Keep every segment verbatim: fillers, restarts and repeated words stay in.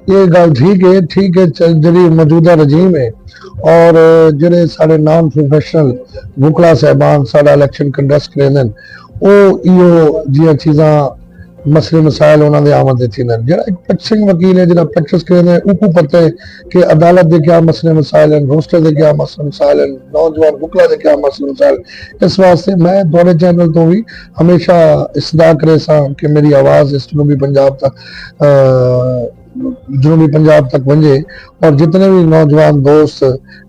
یہ گل ٹھیک ہے، ٹھیک ہے، چ-، جڑی موجودہ رجیم ہے اور جڑے سارے نان پروفیشنل وکلا صاحبان سارا الیکشن کنڈسٹ کریندن، او ایو جیاں چیزاں، مسئلے مسائل انہاں دے آمد دے تھیندن۔ جڑا ایک پریکٹسنگ وکیل ہے، جڑا پریکٹس کریندے، اوکوں پتہ ہے کہ عدالت دے کیا مسئلے مسائل ہیں، روسٹر دے کیا مسئلے مسائل ہیں، نوجوان وکلا دے کیا مسئلے مسائل۔ اس واسطے میں تھوڑے چینل تو بھی ہمیشہ استدعا کرے ساں کہ میری آواز اس جنوبی پنجاب تک، آ، جنوبی پنجاب تک ونجے، اور جتنے بھی نوجوان دوست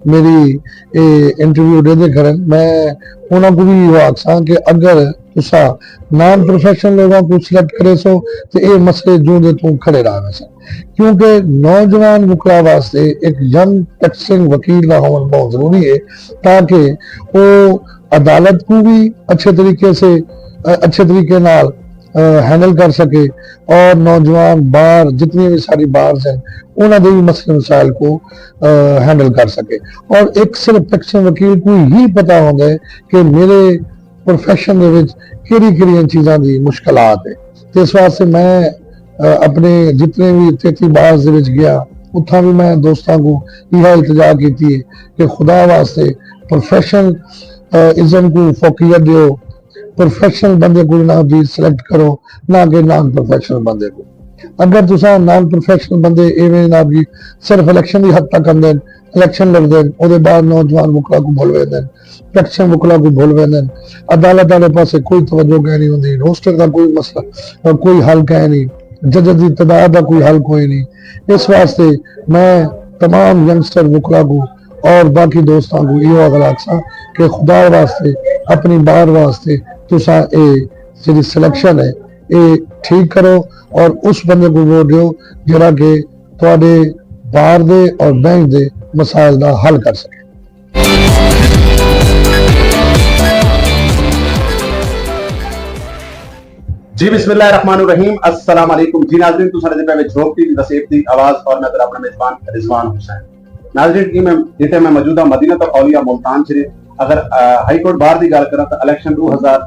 میری اے انٹرویو ݙیندے کھڑن، میں انہاں کوں وی ایہو آکھساں کہ اگر تساں نان پروفیشنل لوگاں کوں سلیکٹ کریسو تے اے مسئلے جوں دے توں کھڑے رہ ویسن، کیونکہ نوجوان وکلا واسطے ایک ینگ پریکٹسنگ وکیل دا ہووݨ بہت ضروری ہے، تاکہ او عدالت کوں وی اچھے طریقے سے، اچھے طریقے نال ہینڈل کر سکے، اور نوجوان بار جتنی بھی ساری بارز ہیں، انہاں دے بھی مسئلے مسائل کو ہینڈل کر سکے۔ اور ایک صرف پریکٹسنگ وکیل کو ہی پتہ ہوندا ہے کہ میرے پروفیشن دے وچ کیڑی کیڑیاں چیزاں دی مشکلات ہے۔ تے اس واسطے میں، آ، اپنے جتنے بھی تیتی بارز دے وچ گیا، اتھاں بھی میں دوستاں کو ایہا التجا کیتی ہے کہ خدا واسطے پروفیشنل، آ، ازم کو فوقیت دیو، پروفیشنل بندے کو جناب جی سلیکٹ کرو، نہ کہ نان پروفیشنل بندے کو۔ اگر تساں نان پروفیشنل بندے ایویں جناب جی صرف الیکشن دی حد تک آندے، الیکشن لڑدے، اودے بعد نوجوان وکلا کو بھل ویندے، پریکٹسنگ وکلا کو بھل ویندے، عدالت والے پاسے کوئی توجہ کہیں نہیں ہوندی، روسٹر دا کوئی مسئلہ، کوئی حل کہیں نہیں، ججز دی تعداد دا کوئی حل کوئی نہیں۔ اس واسطے میں تمام ینگسٹر وکلا کو اور باقی دوستاں کو ایہو اگلا آکھساں کہ خدا واسطے، اپنی بار واسطے تساں اے جڑی سلیکشن ہے، اے ٹھیک کرو اور اس بندے کو ووٹ دیو جڑا کہ تہاڈے بار دے اور بینک دے مسائل دا حل کر سکے۔ جی، بسم اللہ الرحمن الرحیم۔ السلام علیکم۔ جی ناظرین، تساں دے پے وچ روک ٹی وی وسیب دی آواز اور میں تہاڈا اپنا میزبان رضوان حسین۔ ناظرین، ایں میں، جتھے میں موجود ہاں مدینہ الاولیاء ملتان شریف۔ اگر، آ، ہائی کورٹ بار دی ڳالھ کراں تاں الیکشن ݙو ہزار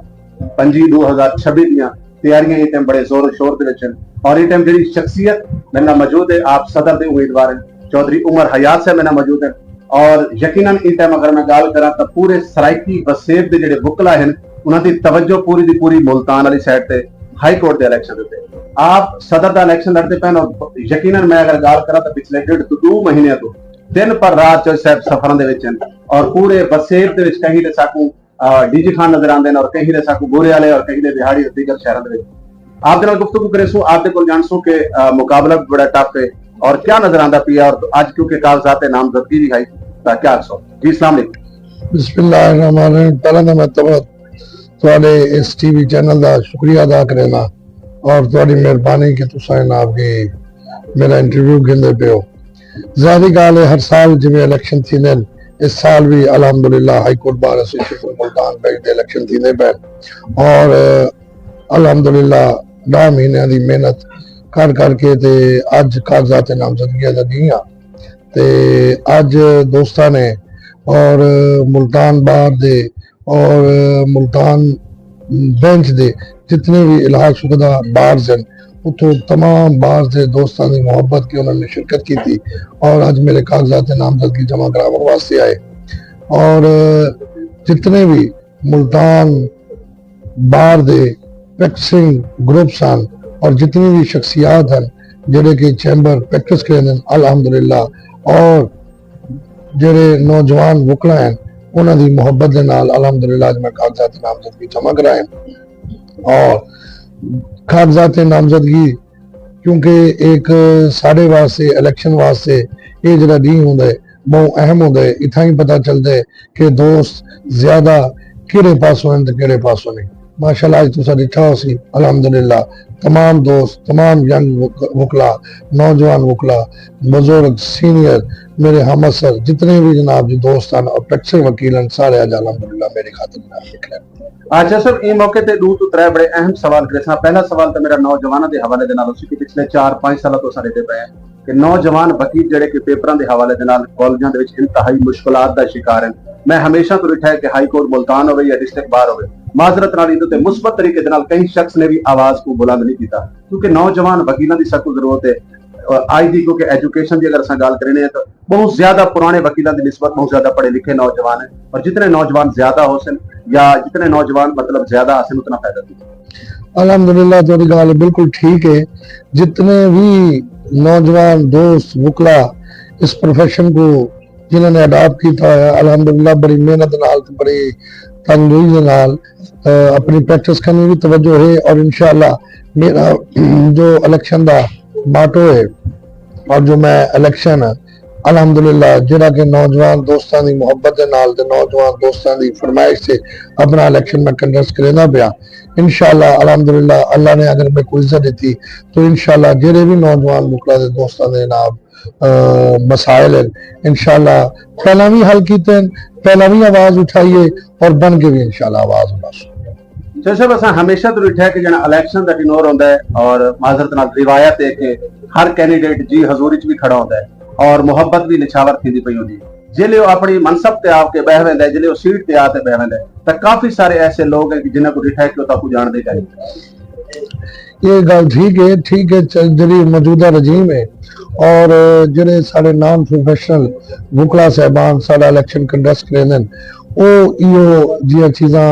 پنجی، ݙو ہزار چھبی دیاں تیاریاں ایں ٹائم بڑے زور و شور دے وچ ہن۔ اور ایں ٹائم جڑی شخصیت میرے نال موجود ہے، آپ صدر دے امیدوار ہیں، چوہدری عمر حیات صاحب میرے نال موجود ہیں۔ اور یقیناً ایں ٹائم اگر میں ڳالھ کراں تاں پورے سرائیکی وسیب دے جڑے وکلا ہن، انہاں دی توجہ پوری دی پوری ملتان والی سائیڈ تے ہائی کورٹ دے الیکشن دے تے۔ آپ صدر دا الیکشن لڑدے پئے ہن اور یقیناً میں اگر ڳالھ کراں تاں پچھلے ݙیڈھ توں ݙو مہینے توں دن پر رات چوہدری صاحب سفراں دے وچ ہن اور پورے وسیب دے وچ کہیں دے ساکوں، آ، ڈی جی خان نظر آندے ہن اور کہیں دے ساکوں گورے والے اور کہیں دے بہاڑی اور دیگر شہراں دے وچ۔ آپ دے نال گفتگو کریسوں، آپ دے کول جانسوں کہ، آ، مقابلہ بھی بڑا ٹف ہے اور کیا نظر آندا پیا اور اج کیونکہ کاغذات نامزدگی بھی ہائی تاں کیا آکھسو؟ جی، السلام علیکم۔ بسم اللہ الرحمن الرحیم۔ پہلا تاں میں تہاڈے اس ٹی وی چینل دا شکریہ ادا کرینداں اور تہاڈی مہربانی کہ تساں جناب کہ میرا انٹرویو گھندے پئے ہو۔ ظاہری ڳالھ ہے، ہر سال جویں الیکشن تھیندے ہن، اس سال بھی الحمدللہ high court bar association Multan bench دے الیکشن تھیندے پئے ہن اور الحمدللہ ݙاہ مہینیاں دی محنت کر کر کے تے اڄ کاغذات نامزدگی دا ݙینہہ آ۔ تے اڄ دوستاں نے اور ملتان بار دے اور ملتان بینچ دے جتنے بھی الحاق شدہ بارز ہن، اتھوں تمام بارز دے دوستاں دی محبت کہ انہاں نے شرکت کیتی اور اڄ میرے کاغذات نامزدگی جمع کراوݨ واسطے آئے۔ اور جتنے بھی ملتان بار دے پریکٹسنگ گروپس ہن اور جتنی بھی شخصیات ہن جڑے کہ چیمبر پریکٹس کریندن، الحمدللہ، اور جڑے نوجوان وکلا ہن، انہاں دی محبت دے نال الحمدللہ اڄ میں کاغذات نامزدگی جمع کرائے۔ اور کاغذات نامزدگی، کیونکہ ایک ساڈے واسطے، الیکشن واسطے، اے جڑا ڈینہہ ہوندا ہے، بہوں اہم ہوندا ہے۔ اتھاں ہی پتہ چلدا ہے کہ دوست زیادہ کیڑے پاسوں ہن تے کیڑے پاسوں نہیں۔ ماشاءاللہ، اڄ تساں ݙٹھا ہوسی، الحمدللہ، تمام دوست، تمام ینگ وک-، وکلا، نوجوان وکلا، بزرگ، سینئر، میرے ہم عصر جتنے بھی جناب جی دوست ہن اور پریکٹسنگ وکیل ہن، سارے اڄ الحمدللہ میری خاطر نال نکلے۔ اچھا سر، ایں موقع تے ݙو توں ترے بڑے اہم سوال کریساں۔ پہلا سوال تاں میرا نوجواناں دے حوالے دے نال ہوسی کہ پچھلے چار پنج سالاں توں ساݙے ݙیہدے پئے ہیں کہ نوجوان وکیل جڑے کہ پیپراں دے حوالے دے نال کالجاں دے وچ انتہائی مشکلات دا شکار ہیں۔ میں ہمیشہ توں ݙٹھا ہے کہ ہائی کورٹ ملتان ہووے یا ڈسٹرکٹ بار ہووے، معذرت نال ایندے تے مثبت طریقے دے نال کہیں شخص نے بھی آواز کو بلند نہیں کیتا، کیونکہ نوجوان وکیلاں دی ساکوں ضرورت ہے۔ اور آئی دی کیونکہ ایجوکیشن دی اگر اساں ڳالھ کرینے ہیں تو بہت زیادہ پرانے وکیلاں دی نسبت بہت زیادہ پڑھے لکھے نوجوان ہیں، اور جتنے نوجوان زیادہ ہو سن یا جتنے نوجوان مطلب زیادہ آسن اتنا فائدہ تھی۔ الحمدللہ، تہاݙی ڳالھ بالکل ٹھیک ہے۔ جتنے بھی نوجوان دوست وکلا اس پروفیشن کو جنہوں نے اڈاپٹ کیتا ہے، الحمدللہ بڑی محنت نال تے بڑی تنگدوئی دے نال اپنی پریکٹس کرنی بھی توجہ ہے، اور انشاءاللہ میرا جو الیکشن دا ماٹو ہے اور جو میں الیکشن الحمدللہ جڑا کہ نوجوان دوستاں دی محبت دے نال تے نوجوان دوستاں دی فرمائش سے اپنا الیکشن میں کنٹیسٹ کریندا پیا۔ انشاءاللہ الحمدللہ اللہ نے اگر میں کو عزت دیتی تو انشاءاللہ جڑے بھی نوجوان وکلا دے دوستاں دے نال مسائل ہیں، انشاءاللہ پہلا بھی حل کیتے ہیں، پہلا بھی آواز اٹھائیے اور بن کے بھی انشاءاللہ آواز اٹھا سکتے ہیں۔ چوہدری صاحب، اساں ہمیشہ تو ڈٹھا ہے کہ جنا الیکشن دا ٹینور ہوندا ہے اور معذرت نال روایت ہے کہ ہر کینڈیڈیٹ جی حضور وچ بھی کھڑا ہوندا ہے اور محبت بھی نچھاور تھیندی پئی ہوندی ہے۔ جلے وہ اپنی منصب تے آ کے بہ ویندا ہے، جلے وہ سیٹ تے آ تے بہ ویندا ہے، تو کافی سارے ایسے لوگ ہیں کہ جنہاں کو ڈٹھا ہے کہ وہ تاکو جان دے کہیں۔ یہ گل ٹھیک ہے، ٹھیک ہے، جڑی موجودہ رجیم ہے اور جڑے سارے نان پروفیشنل وکلا صاحبان سارا الیکشن کنڈیسٹ کریندے ہیں، وہ ایو جیاں چیزاں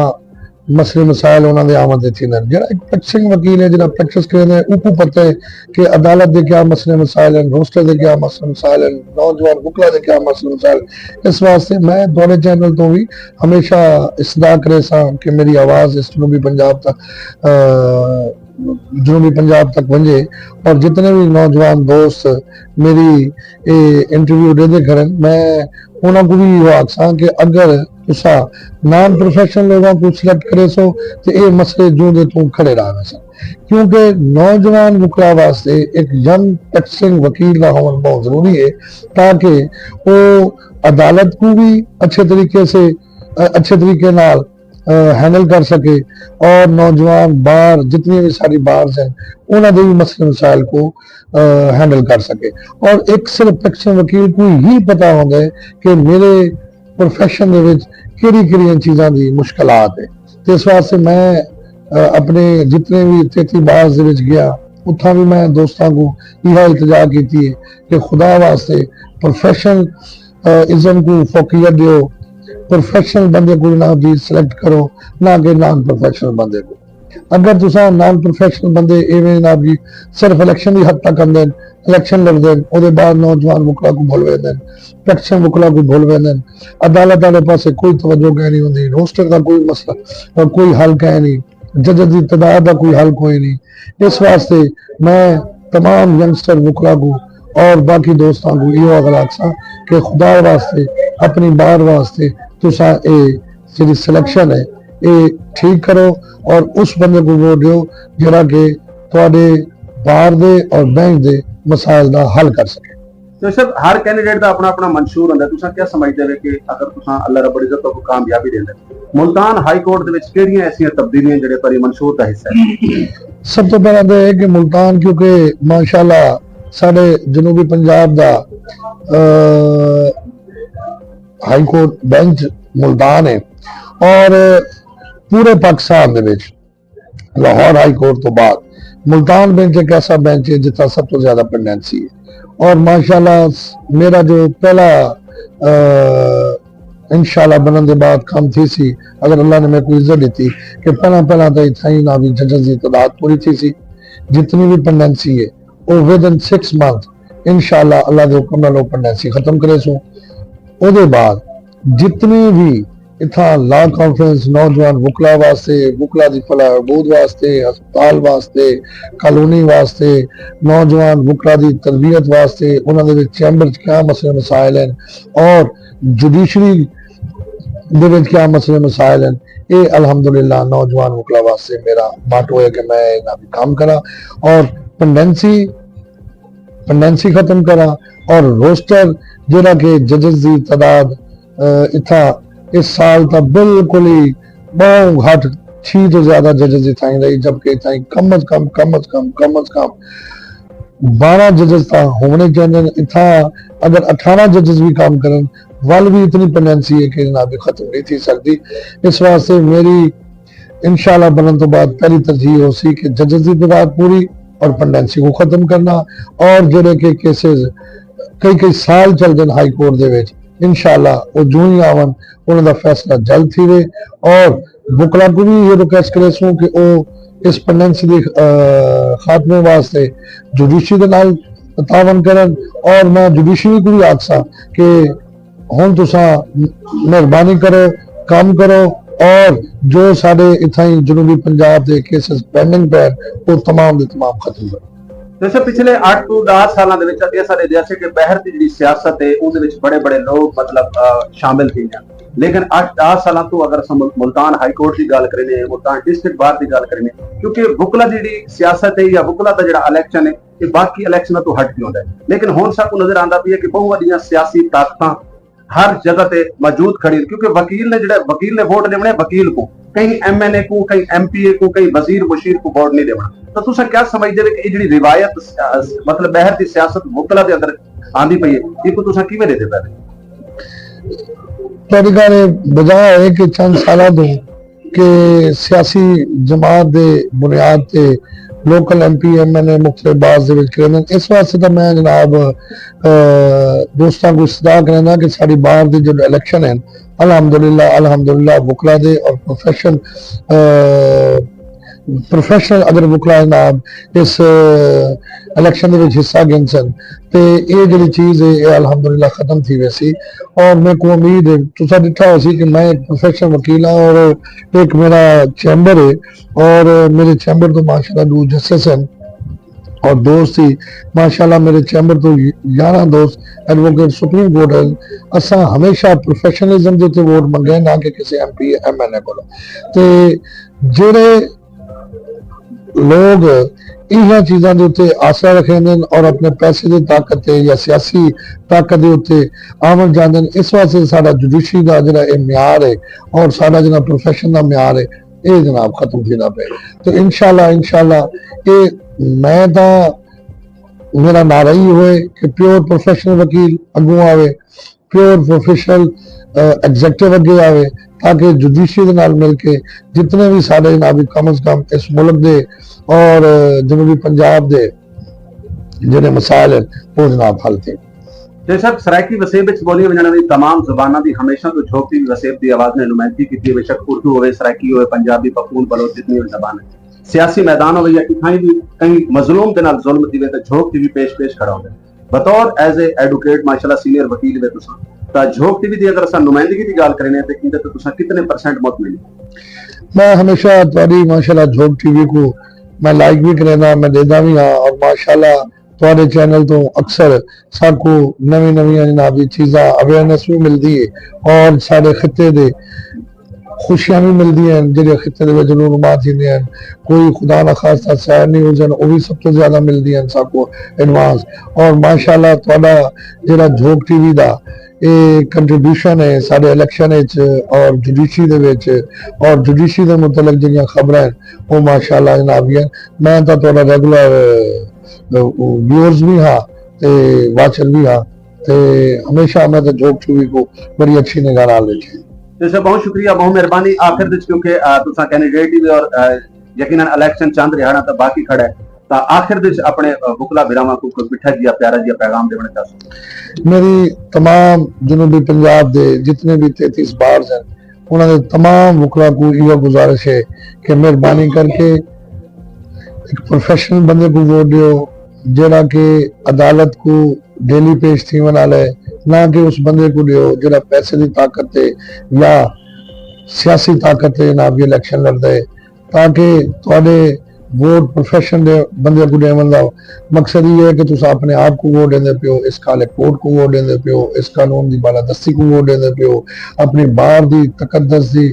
مسئلے مسائل انہاں دے آمد دے تھیندے ہیں۔ جڑا ایک پریکٹسنگ وکیل ہے، جڑا پریکٹس کریندے ہیں، اوکوں پتہ ہے کہ عدالت دے کیا مسئلے مسائل ہیں، روسٹر دے کیا مسئلے مسائل ہیں، نوجوان وکلا دے کیا مسئلے مسائل ہیں۔ اس واسطے میں تھوڑے چینل تو بھی ہمیشہ استدعا کریساں کہ میری آواز اس جنوبی پنجاب تک جنوبی پنجاب تک ونجے، اور جتنے بھی نوجوان دوست میری انٹرویو ڈیندے کھڑے، میں انہاں کو بھی یہ آکھساں کہ اگر تسا نان پروفیشنل لوگوں کو سلیکٹ کرے سو تو یہ مسئلے جوں دے توں کھڑے رہ ویسن، کیونکہ نوجوان وکلا واسطے ایک ینگ پریکٹسنگ وکیل کا ہونا بہت ضروری ہے، تاکہ وہ عدالت کو بھی اچھے طریقے سے اچھے طریقے نال ہینڈل کر سکے، اور نوجوان بار جتنی بھی ساری بار ہیں انہوں نے بھی مسئلے مسائل کو ہینڈل کر سکے۔ اور ایک صرف پریکٹسنگ وکیل کو ہی پتا ہوتا ہے کہ میرے پروفیشن دے وچ کیڑی کیڑیاں چیزاں دی مشکلات ہے۔ تے اس واسطے میں اپنے جتنے بھی تیتی باز دے وچ گیا، اتھاں بھی میں دوستاں کو یہ التجا کیتی ہے کہ خدا واسطے پروفیشنل ازم کو فوقیت دیو، پروفیشنل بندے کو جناب جی سلیکٹ کرو، نہ کہ نان پروفیشنل بندے کو۔ اگر تساں نان پروفیشنل بندے ایویں جناب جی صرف الیکشن دی حد تک آندے، الیکشن لڑدے، او دے بعد نوجوان وکلا کو بھول ویندے، پریکٹسنگ وکلا کو بھول ویندے، عدالت والے پاسے کوئی توجہ کہیں نہیں ہوندی، روسٹر دا کوئی مسئلہ، کوئی حل کہیں نہیں، ججز دی تعداد دا کوئی حل کوئی نہیں۔ اس واسطے میں تمام ینگسٹر وکلا کو اور باقی دوستاں کو یہ اگر آکھساں کہ خدا واسطے اپنی بار واسطے تساں اے جڑی سلیکشن ہے اے ٹھیک کرو، اور اس بندے کو ووٹ دیو جڑا کہ تہاڈے بار دے اور بینک دے مسائل دا حل کر سکے۔ تو سر، ہر کینڈیڈیٹ دا اپنا اپنا منشور ہوندا ہے، تساں کیا سمجھدے ہو کہ اگر تساں اللہ رب العزت کو کامیابی دیندا ہے، ملتان ہائی کورٹ دے وچ کیڑیاں ایسیاں تبدیلیاں جڑے پر منشور دا حصہ ہے؟ سب تو پہلا تو یہ کہ ملتان کیونکہ ماشاءاللہ ساڈے جنوبی Punjab the high court bench Multan ہے، اور پورے پاکستان دے وچ لاہور ہائی کورٹ تو بعد ملتان بینچ ایک ایسا بینچ ہے جتنا سب تو زیادہ پنڈینسی ہے، اور ماشاءاللہ میرا جو پہلا انشاءاللہ بنن دے بعد کم تھی سی، اگر اللہ نے میرے کو عزت دیتی کہ پہلا پہلا تو اتنا ہی نہ بھی ججز کی تعداد پوری تھی سی، جتنی بھی پنڈینسی ہے وہ ود ان سکس منتھ انشاءاللہ اللہ دے حکم نال وہ پنڈینسی ختم کرے سوں۔ او دے بعد جتنے بھی اتھاں لا کانفرنس نوجوان وکلا واسطے، وکلا دی فلاح و بہبود واسطے، ہسپتال واسطے، کالونی واسطے، نوجوان وکلا دی تربیت واسطے، انہاں دے وچ چیمبر چ کیا مسئلے مسائل ہیں اور جوڈیشری دے وچ کیا مسئلے مسائل ہیں، اے الحمدللہ نوجوان وکلا واسطے میرا ماٹو ہے کہ میں انہاں بھی کام کراں اور پنڈینسی پنڈینسی ختم کراں اور روسٹر جڑا کہ ججز دی تعداد اتھا اس سال تا بالکل ہی بہوں گھٹ، چھی تو زیادہ ججز اتھا ہی رہی، جبکہ اتھا ہی کم از کم کم از کم کم از کم بارہ ججز تا ہونے چاہیے۔ اتھا اگر اٹھارہ ججز بھی کام کرن ول بھی اتنی پنڈینسی ہے کہ جناب ختم نہیں تھی سکتی۔ اس واسطے میری انشاءاللہ بنن تو بعد پہلی ترجیح ہو سی کہ ججز دی تعداد پوری اور پنڈنسی کو ختم کرنا، اور جڑے کہ کیسز کئی کئی سال چل گئے ہائی کورٹ دے وچ، انشاءاللہ وہ جو ہی آون، انہاں دا فیصلہ جلد تھی وے۔ اور وکلا کو بھی یہ ریکویسٹ کرے سوں کہ وہ اس پنڈنسی دے خاتمے واسطے جوڈیشری دے نال تعاون کرن۔ اور میں جوڈیشری کو بھی آکھساں کہ ہن تساں مہربانی کرو، کم کرو، اور جو ساڈے اتھائیں جنوبی پنجاب دے کیسز پینڈنگ پین، وہ تمام دے تمام ختم کرو۔ جیسے پچھلے اٹھ تو دس سالاں دے وچ اساں ݙیکھیا سی کہ بحر دی جڑی سیاست ہے، اون دے وچ بڑے بڑے لوگ، مطلب، شامل تھی ہیں۔ لیکن اٹھ دس سالاں تو اگر اساں ملتان ہائی کورٹ دی گل کرینے، ملتان ڈسٹرکٹ بار دی گل کرینے، کیونکہ وکلا دی جڑی سیاست ہے یا وکلا دا جڑا الیکشن ہے، یہ باقی الیکشناں تو ہٹ کے ہوندا ہے۔ لیکن ہن ساکوں نظر آندا پیا کہ بہت وڈیاں سیاسی طاقتاں ہر جگہ تے موجود کھڑی، کیونکہ وکیل نے جڑا وکیل نے ووٹ ݙیوݨے وکیل کو، کہیں ایم این اے کو، کہیں ایم پی اے کو، کہیں وزیر مشیر کو ووٹ نہیں ݙیوݨا۔ تو تساں کیا سمجھدے ہو کہ یہ جڑی روایت، مطلب، بحر دی سیاست وکلا دے اندر آندی پئی ہے، یہ کو تساں کیویں ݙیکھدے پئے؟ تہاݙی ڳالھ بجا ہے کہ چند سالاں توں کہ سیاسی جماعت دے بنیاد تے local M P M N A مختلف باز دے وچ کریندن۔ اس واسطے تاں میں جناب دوستاں کو استدعا کریندا کہ ساڈی باہر دے جو الیکشن ہیں، الحمدللہ الحمدللہ وکلا دے اور پروفیشن پروفیشنل اگر وکلا جناب اس الیکشن دے وچ حصہ گھن سن تے اے جڑی چیز ہے اے الحمدللہ ختم تھی ویسی۔ اور میں کو امید ہے، تساں ڈٹھا ہو سی کہ میں ایک پروفیشنل وکیل ہاں اور ایک میرا چیمبر ہے، اور میرے چیمبر تو ماشاءاللہ دو جسٹس ہیں اور دوست ہی، ماشاءاللہ میرے چیمبر تو یارہ دوست ایڈووکیٹ سپریم کورٹ ہیں۔ اساں ہمیشہ پروفیشنلزم دے تے ووٹ منگے، نہ کہ کسی ایم پی ایم این اے کو۔ تے جڑے لوگ انہاں چیزاں دے اتے آسرا رکھیندن اور اپنے پیسے دی طاقت تے یا سیاسی طاقت دے اتے آون جاندن، اس واسطے ساڈا جوڈیشری دا جڑا اے معیار ہے اور ساڈا جڑا پروفیشن دا معیار ہے، اے جناب ختم تھیندا پئے۔ تو انشاءاللہ انشاءاللہ اے میں تاں میرا نعرہ ہی ہوئے کہ پیور پروفیشنل وکیل اگوں آوے، پیور پروفیشنل ایگزیکٹو اگے آوے، تاکہ جوڈیشری دے نال مل کے جتنے بھی سارے جناب کم از کم اس ملک دے اور جنوبی پنجاب دے جڑے مسائل ہیں وہ جناب حل تھے۔ جی سر، سرائیکی وسیب وچ بولیاں ونجن والی تمام زباناں دی ہمیشہ تو جھوک ٹی وی وسیب دی آواز نے نمائندگی کیتی ہے، بے شک اردو ہوئے، سرائیکی ہوئے، پنجابی، پختون، بلوچ، جتنی بھی زبان ہے، سیاسی میدان ہوئے یا کتھائیں بھی کہیں مظلوم دے نال ظلم تھیوے تے جھوک ٹی وی پیش پیش کھڑا ہوندے۔ بطور ایز اے ایڈوکیٹ ماشاءاللہ سینئر وکیل وے تساں، تاں جھوک ٹی وی دی اگر اساں نمائندگی دی گال کرینے تے ایندے تے تساں کتنے پرسنٹ مطمئن ہو؟ میں ہمیشہ تہاڈی ماشاءاللہ جھوک ٹی وی کو میں لائک بھی کرینا، میں دیدا بھی ہاں، اور ماشاءاللہ تہاڈے چینل تو اکثر ساکو نویں نویں جناب جی چیزاں اویئرنس بھی ملدی ہے اور ساڈے خطے دے خوشیاں بھی ملدی ہیں، جڑے خطے دے وچ رونما تھیندے ہیں، کوئی خدا نہ خواستہ سیر نہیں ہو جن، وہ بھی سب تو زیادہ ملدی ہیں ساکو ایڈوانس۔ اور ماشاءاللہ تہاڈا جڑا جھوک ٹی وی دا اے کنٹریبیوشن ہے ساڈے الیکشن وچ اور جوڈیشری دے وچ اور جوڈیشری دے متعلق جڑیاں خبراں ہیں وہ ماشاءاللہ جناب یہ میں تاں تہاڈا ریگولر ویورز بھی ہاں تے واچر بھی ہاں تے ہمیشہ میں تے جھوک ٹی وی کو بڑی اچھی نگاہ نال ویکھے۔ جی سر، بہت شکریہ، بہت مہربانی۔ آخر وچ کیونکہ تساں کینڈیڈیٹ ہی اور یقینا الیکشن چند ریہاڑاں تاں باقی کھڑا ہے، تاں آخر وچ اپنے وکلا بھراواں کو کوئی مٹھا جیا پیارا جیا پیغام دیونا چاہسو؟ میری تمام جنوبی پنجاب دے جتنے بھی تینتیس بارز ہیں انہاں دے تمام وکلا کو ایہا گزارش ہے کہ مہربانی کر کے ایک پروفیشنل بندے کو ووٹ دیو، جیڑا کہ عدالت کو ڈیلی پیش تھیون والا ہے، نہ کہ اس بندے کو دیو جیڑا پیسے دی طاقت تے یا سیاسی طاقت تے جناب جی الیکشن لڑدا ہے، تاکہ تہاڈے ووٹ پروفیشن دے بندے کو ڈیون دا مقصد یہ ہے کہ تساں اپنے آپ کو ووٹ دیندے پیو، اس کالے کوٹ کو ووٹ دیندے پیو، اس قانون دی بالادستی کو ووٹ دیندے پیو، اپنی بار دی تقدس دی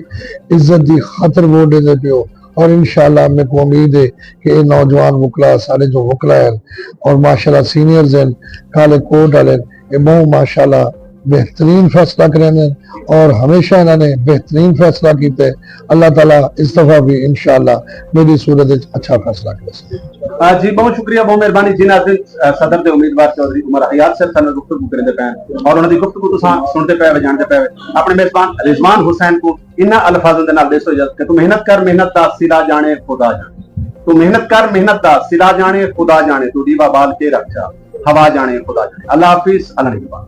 عزت دی خاطر ووٹ دیندے پیو۔ اور انشاءاللہ میکوں امید ہے کہ اے نوجوان وکلا سارے جو وکلا ہیں اور ماشاءاللہ سینئرز ہیں کالے کوٹ والے، اے بہوں ماشاءاللہ بہترین فیصلہ کریندے ہیں اور ہمیشہ انہاں نے بہترین فیصلہ کیتے۔ اللہ تعالیٰ اس دفعہ بھی انشاءاللہ میری صورت وچ اچھا فیصلہ کرے۔ جی بہت شکریہ، بہت مہربانی۔ جی ناظرین، صدر دے امیدوار چوہدری عمر حیات صاحب سانوں گفتگو کریندے پے اور انہاں دی گفتگو تساں سنتے پے وے، جانتے پے وے۔ اپنے میزبان رضوان حسین کو انہاں الفاظاں دے نال ݙیسو اجازت کہ تو محنت کر، محنت دا صلہ ڄاݨے خدا ڄاݨے۔ تو محنت کر، محنت دا صلہ جانے خدا جانے، تو ݙیوا ٻال کے رکھ چھا، ہوا جانے خدا جانے۔ اللہ حافظ، اللہ نگہبان۔